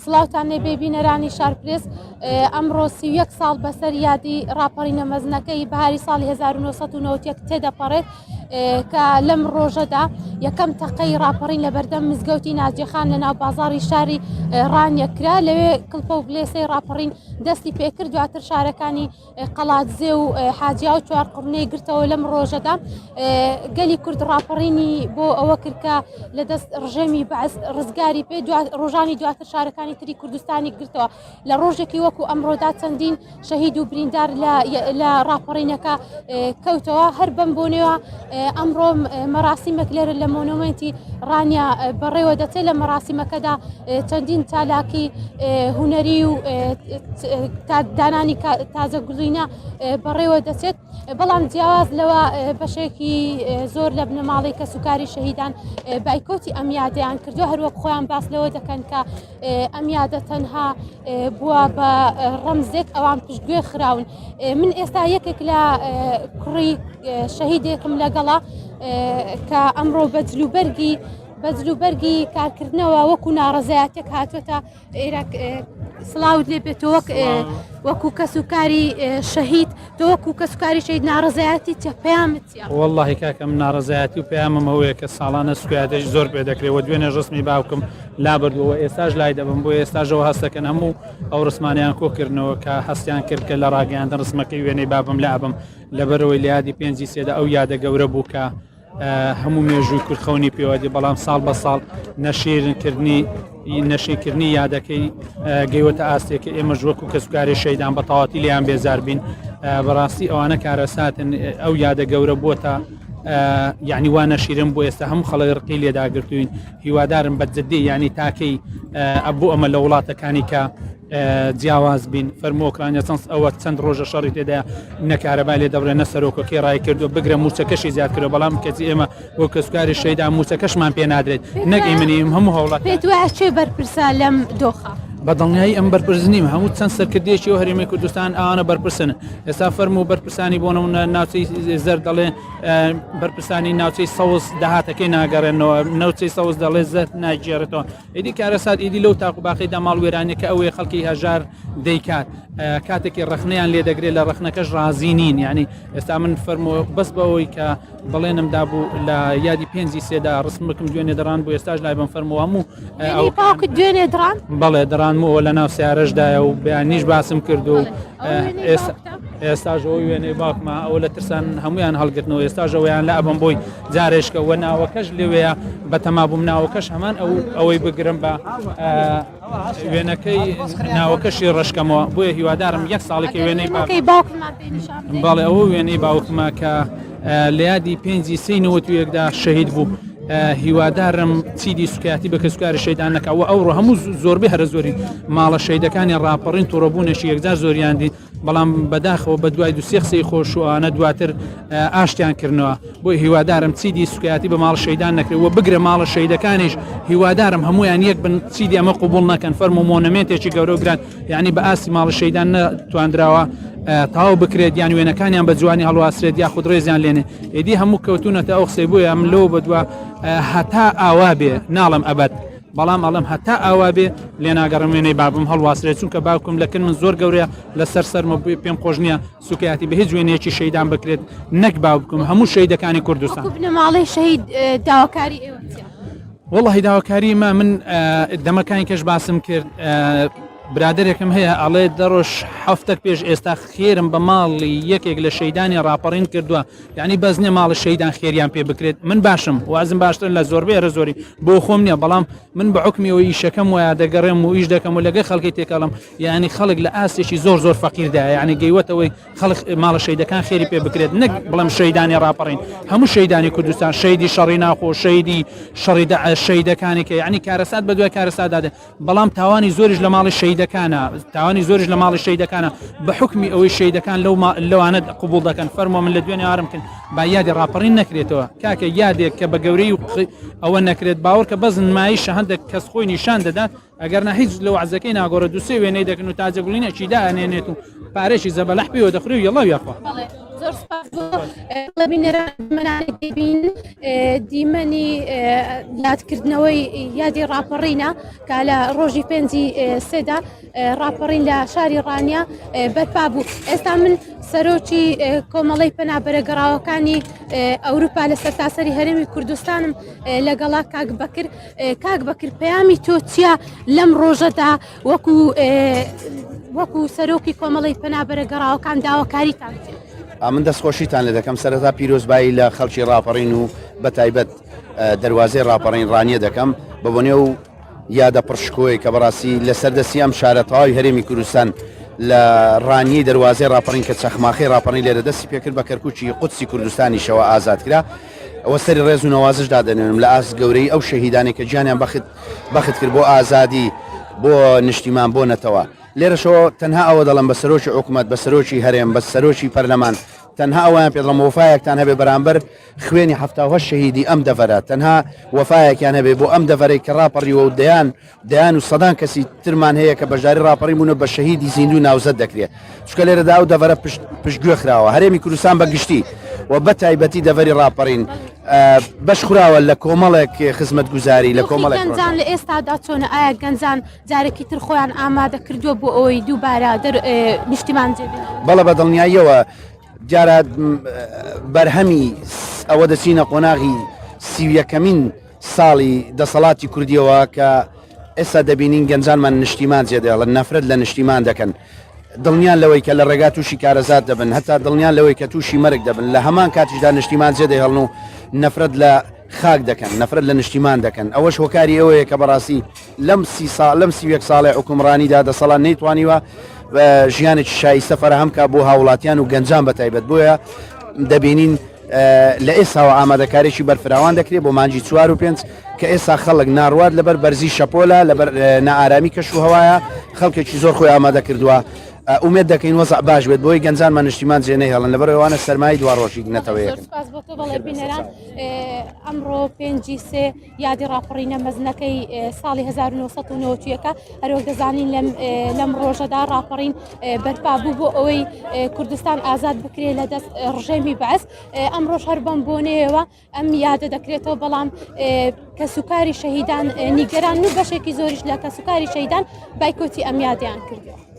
سڵاوتان لێبێ بینەرانی شارپرێس ئەمڕۆ 31 ساڵ بەسەر یادی ڕاپەڕینە مەزنەکەی بەهاری ساڵی 1991 تێدەپەڕێت کە لەم ڕۆژەدا یەکەم تەقەی ڕاپەڕین لە بەردەم مزگەوتی ناجیخان لە ناو بازاڕی شاری ڕانیە کرا لەوێ کڵپە و بلێسەی ڕاپەڕین دەستی پێکرد دواتر شارەکانی قەڵادزێ و حاجیا و چوارقوڕنەی گرتەوە لەم ڕۆژەدا گەلی کورد ڕاپەڕینی بۆ ئەوە کرد کە لە دەست ڕژێمی بەعس ڕزگاری پێ ڕۆژانی دواتر شارەکانی تری کوردستانی گرتەوە لە ڕۆژێکی وەکو ئەمڕۆدا چەندین شەهید و بریندار لە ڕاپەڕینەکە کەوتەوە هەر بەم بۆنەوە ئەمڕۆ مەراسیمێک لێرە لە مۆنۆمێنتی ڕانیە بەڕێوە دەچێت لە مەراسیمەکەدا چەندین چالاکی هونەری و دانانی تازە گوڵینە بەڕێوە دەچێت بەڵام جیاواز لەوە بەشێکی زۆر لە بنەماڵەی کەسوکاری شەهیدان بایکۆتی ئەم یادیان کردو هەروەک خۆیان باس لەوە دەکەن کە ئەم یادە تەنها بووە بە ڕەمزێک ئەوان پشتگوێ خراون من ئێستا یەکێک لە کوڕی شەهیدێکم لەگەڵە کە ئەمڕۆ بە جلوبەرگی بە جلوبەرگی کارکردنەوە وەکو ناڕەزایەتێک هاتووەتە ئێراق سڵاوت لێ بێت وەک وەکو کەس و کاری شەهید تۆ وەکو کەس و کاری شەهید ناڕەزایەتی چە پەیامت چیە؟ وەڵڵاهی کاکە من ناڕەزایەتی و پەیامم ئەوەیە کە ساڵانە سوکایەتیش زۆر پێ دەکرێت و دوێنێش ڕسمی باوکم لابردووە و ئێستاش لای دەبم بۆ ئێستاژەوە هەستەکەن هەموو ئەو ڕسمانیان کۆکردنەوە کە هەستیان کرد کە لە ڕاگەیاندن ڕسمەکەی وێنەی بابم لابم لەبەرەوەی لە یادی پێنجی سێدا ئەو یادە گەورە بوو کە هەموو مێژووی کورد خەونی پێوە دێ بەڵام ساڵ بە ساڵ نەشیرنکردنی نەشیکردنی یادەکەی گەیوەتە ئاستێکە ئێمەش وەکو کەسوکاری شەیدان بە تەواتی لێیان بێزار بین بەڕاستی ئەوانە کارەساتن ئەو یادە گەورە بووە یعنی وا نەشیرم بۆ ئێستا هەموو خەڵک ڕقی لێداگرتوین هیوادارم بە جدی ینی تاکەی ئەبوو ئەمە لە وڵاتەکانی کە جیاواز بین فەرموو ئۆکرانیا چەند ئەوە چەند ڕۆژە شەڕی تێدا نە کارەبای لێ دەبڕێ نە سەرۆکەکەی ڕای کردو بگرە موچەکەشی زیاد کردو بەڵام کەچی ئێمە بۆ کەسوکاری شەیدا موچەکەشمان پێ نادرێت نەک ئیمنیم هەموو هەوڵات پێت وایە کێ بەرپرسە لەم دۆخە؟ بە دڵنیایی ئەم بەرپرس نیم هەموو چەند سەرکردەیەکی و هەرێمی کوردستان ئەوانە بەرپرسن ئێستا فەرموو بەرپرسانی بۆ نمونە ناوچەی زەرد دەڵێ بەرپرسانی ناوچەی سەوز داهاتەکەی ناگەڕێنەوە ناوچەی سەوز دەڵێ زەرد ناگێڕێتەوە ئیدی کارەسات ئیدی لەو تاق و باقیدا ماڵ وێرانیە کە ئەوەیە خەڵکی هەژار دەیکات کاتێکی ڕەخنەیان لێ دەگرێت لە ڕەخنەکەش ڕازی نین یعنی ئێستا من فەرمو بەس بەوەی کە بەڵێنم دابوو لە یادی پێنجی سێدا ڕسمکم دوێنێ دەڕان بۆ ئێستاش لای بم فەرمو هەموو ئەو پاکت دوێنێ دڕان بەڵێ دڕانمەوە لە ناو سیارەشدایە و بەیانیش باسم کرد و ئێستا ئێستاش ئەوەی وێنەی باوکمە ئەوە لە ترسان هەمویان هەڵگرتنەوە ئێستاش ئەوەیان لە ئەبم بۆی جارێشکە وە ناوەکەش لەوەیە بەتەما بووم ناوەکەش هەمان ئەو ئەوەی بگرم بە وێنەکەی ناوەکەشی ڕشکەمەوە بۆیە هیوادارم یەک ساڵێکی وێنەی باوکمان باڵێ ئەوە وێنەی باوکمە کە لە یادی پێنجی سی نەوەت و یەکدا شەهید بوو هیوادارم چیدی سوکایەتی بە کەسوکاری شەیدان نەکە و ئەوڕۆ هەموو زۆربەی هەرە زۆری ماڵە شەیدەکانی ڕاپەڕین توڕەبوونێکی یەکجار زۆریان دی بەڵام بەداخەوە بە دوای دوسێ قسەی خۆش و ئەوانە دواتر ئاشتیان کردنەوە بۆی هیوادارم چیدی سوکایەتی بە ماڵ شەیدان نەکرێت و بگرە ماڵە شەیدەکانیش هیوادارم هەمویان یەک بن چیدی ئەمە قوبول نەکەن فەرمو مۆنەمێنتێکی گەورە و گران یعنی بە ئاستی ماڵە شەیدان نەتواندراوە تاو بکرێت یان وێنەکانیان بە جوانی هەڵواسرێت یاخود ڕێزیان لێنێ ئیدی هەموو کەوتونەتە ئەو قسەی بۆیە من لەوە بەدوا هەتا ئاوا بێ ناڵم ئەبەد بەڵام ئەڵم هەتا ئاوا بێ لێناگەڕم وێنەی بابم هەڵواسرێت چونکە باوکم لە کن من زۆر گەورەیە لەسەر سەرمە پێم خۆش نییە سوکایەتی بە هیچ وێنەیەکی شەیدان بکرێت نەک باوکم هەموو شەیدەکانی کوردستان بنەماڵەی شەهید داواکاری ئێوە چییە؟ وەڵی داواکاری ما من دەمەکانی کەش باسم کرد برادێکم هەیە ئەڵێ دەڕۆژ هەفتەک پێش ئێستا خێرم بە ماڵی یەکێک لە شەیدانی ڕاپەڕین کردووە یعنی بەس نیە ماڵی شەیدان خێریان پێ بکرێت من باشم وازم باشتر لە زۆربەی هەرە زۆری بۆ خۆم نییە بەڵام من بە حکمی ئەوەی ئیشەکەم وایە دەگەڕێم و ئیش دەکەم و لەگەڵ خەڵکی تێکەڵم یعنی خەڵک لە ئاستێکی زۆر زۆر فەقیردا یعنی گەیوەتەوەی خەڵک ماڵە شەیدەکان خێری پێ بکرێت نەک بڵێم شەیدانی ڕاپەڕین هەموو شەیدانی کوردستان شەیدی شەڕی ناخۆ شەیدی شەڕی داعش شەیدەکانی کە یعنی کارەسات بە دوای کارەساتدا دێ بەڵام تاوانی زۆریش لە ماڵی شەیدەکانە تاوانی زۆریش لە ماڵی شەیدەکانە بە حکمی ئەوەی شەیدەکان لەو لەوانە قوبول دەکەن فەرمۆ من لە دوێنێ ئارم کرد با یادی ڕاپەڕین نەکرێتەوە کاکە یادێک کە بە گەورەی و ئەوە نەکرێت باوەڕکە بەس نمایشە هەندێک کەس خۆی نیشان دەدات ئەگەر نا هیچ لە وەعزەکەی ناگۆڕێت دوسێ وێنەی دەکەن و تاجەگوڵینێکی دائەنێنێت و پارێکی زەبەلاح پێوە دەخورێ و یەڵا یاخوا. زۆر سپاس بۆ بینەران دیمەنانی دەبین دیمەنی یادکردنەوەی یادی ڕاپەڕینە کە لە ڕۆژی پێنجی سێدا ڕاپەڕین لە شاری ڕانیە بەرپا بوو ئێستا من سەرۆکی کۆمەڵەی پەنابەرە گەڕاوەکانی ئەوروپا لە سەرتاسەری هەرێمی کوردستانم لەگەڵا کاک بەکر کاک بەکر پەیامی تۆ چییە لەم ڕۆژەدا وەکو وەکو سەرۆکی کۆمەڵی پەنابەرە گەڕاوەکان داواکاریتان چیە؟ من دەستخۆشیتان لێ دەکەم سەرەتا پیرۆزبایی لە خەڵکی ڕاپەڕین و بە تایبەت دەروازەی ڕاپەڕین ڕانیە دەکەم بە بۆنێ و یادە پڕشکۆی کە بەڕاستی لەسەر دەستی ئەم شارە تەواوی هەرێمی کوردستان لە ڕانیەی دەروازەی ڕاپەڕین کە چەخماخەی ڕاپەڕین لێرە دەستی پێکرد بە کەرکوکی قودسی کوردستانیشەوە ئازاد کرا ئەوە سەری ڕێز و نەوازش دادەنێنم لە ئاست گەورەی ئەو شەهیدانەی کە گیانیان بەخت بەخت کرد بۆ ئازادی بۆ نیشتیمان بۆ نەتەوە لێرەشەوە تەنها ئەوە دەڵێم بە سەرۆکی حکومەت بە سەرۆکی هەرێم بە سەرۆکی پەرلەمان تەنها ئەویان پێ دەڵێم وەفایەکتان هەبێ بەرامبەر خوێنی 78 شەهیدی ئەم دەڤەرە تەنها وەفایەکیان هەبێ بۆ ئەم دەڤەرەی کە ڕاپەڕیوە و دەیان دەیان و سەدان کەسی ترمان هەیە کە بەشداری ڕاپەڕین بوون و بە شەهیدی زیندوو ناوزەد دەکرێت چونکە لێرەدا ئەو دەڤەرە پشت پشتگوێ خراوە هەرێمی کوردستان بە گشتی و بە تایبەتی دەڤەری ڕاپەڕین بەش خوراوە لە کۆمەڵێک خزمەتگوزاری لە کۆمەڵێک گەنجان لە ئێستادا چۆنە ئایا گەنجان جارێکی تر خۆیان ئامادە کردووە بۆ ئەوەی دووبارە دەر نیشتیمان جێ بەڵێ بە دڵنیاییەوە دیارە بەرهەمی ئەوە دەچینە قۆناغی 31ەکەمین ساڵی دەسەڵاتی کوردیەوە کە ئێستا دەبینین گەنجانمان نیشتیمان جێدێڵن نەفرەت لە نیشتیمان دەکەن دڵنیان لەوەی کە لە ڕێگا تووشی کارەزات دەبن هەتا دڵنیان لەوەی کە تووشی مەرگ دەبن لە هەمان کاتیشدا نیشتیمان جێدەهێڵن و نەفرەت لە خاک دەکەن نەفرەت لە نیشتیمان دەکەن ئەوەش هۆکاری ئەوەیە کە بەڕاستی لەم سی ساڵ لەم 31 ساڵی حکومڕانیدا دەسەڵات نەیتوانیوە ژیانێکی شایستە فەراهەم کا بۆ هاوڵاتیان و گەنجان بە تایبەت بۆیە دەبینین لە ئێستاوە ئامادەکاریی بەرفراوان دەکرێت بۆ مانگی چوار و پێنج کە ئێستا خەڵک ناڕوات لەبەر بەرزی شەپۆلە لەبەر نائارامی کەش و هەوایە خەڵکێکی زۆر خۆی ئامادە کردووە ئومێد دەکەین وەزع باش بێت بۆی گەنجانمان نیشتیمان جێ نەهێڵن لەبەر ئەوانە سەرمایەی دواڕۆژی نەتەوەیەکن. سپاس بۆ تۆ بەڵێ بینەران ئەمڕۆ پێنجی سێ یادی ڕاپەڕینە مەزنەکەی ساڵی 1990 هەروەک دەزانین لەم لەم ڕۆژەدا ڕاپەڕین بەرپا بوو بۆ ئەوەی کوردستان ئازاد بکرێت لە دەست ڕژێمی بەعس ئەمڕۆژ هەر بەم بۆنەیەوە ئەم یادە دەکرێتەوە بەڵام کەسوکاری شەهیدان نیگەران و بەشێکی زۆریش لە کەسوکاری شەهیدان بایکۆتی ئەم یادیان کردووە.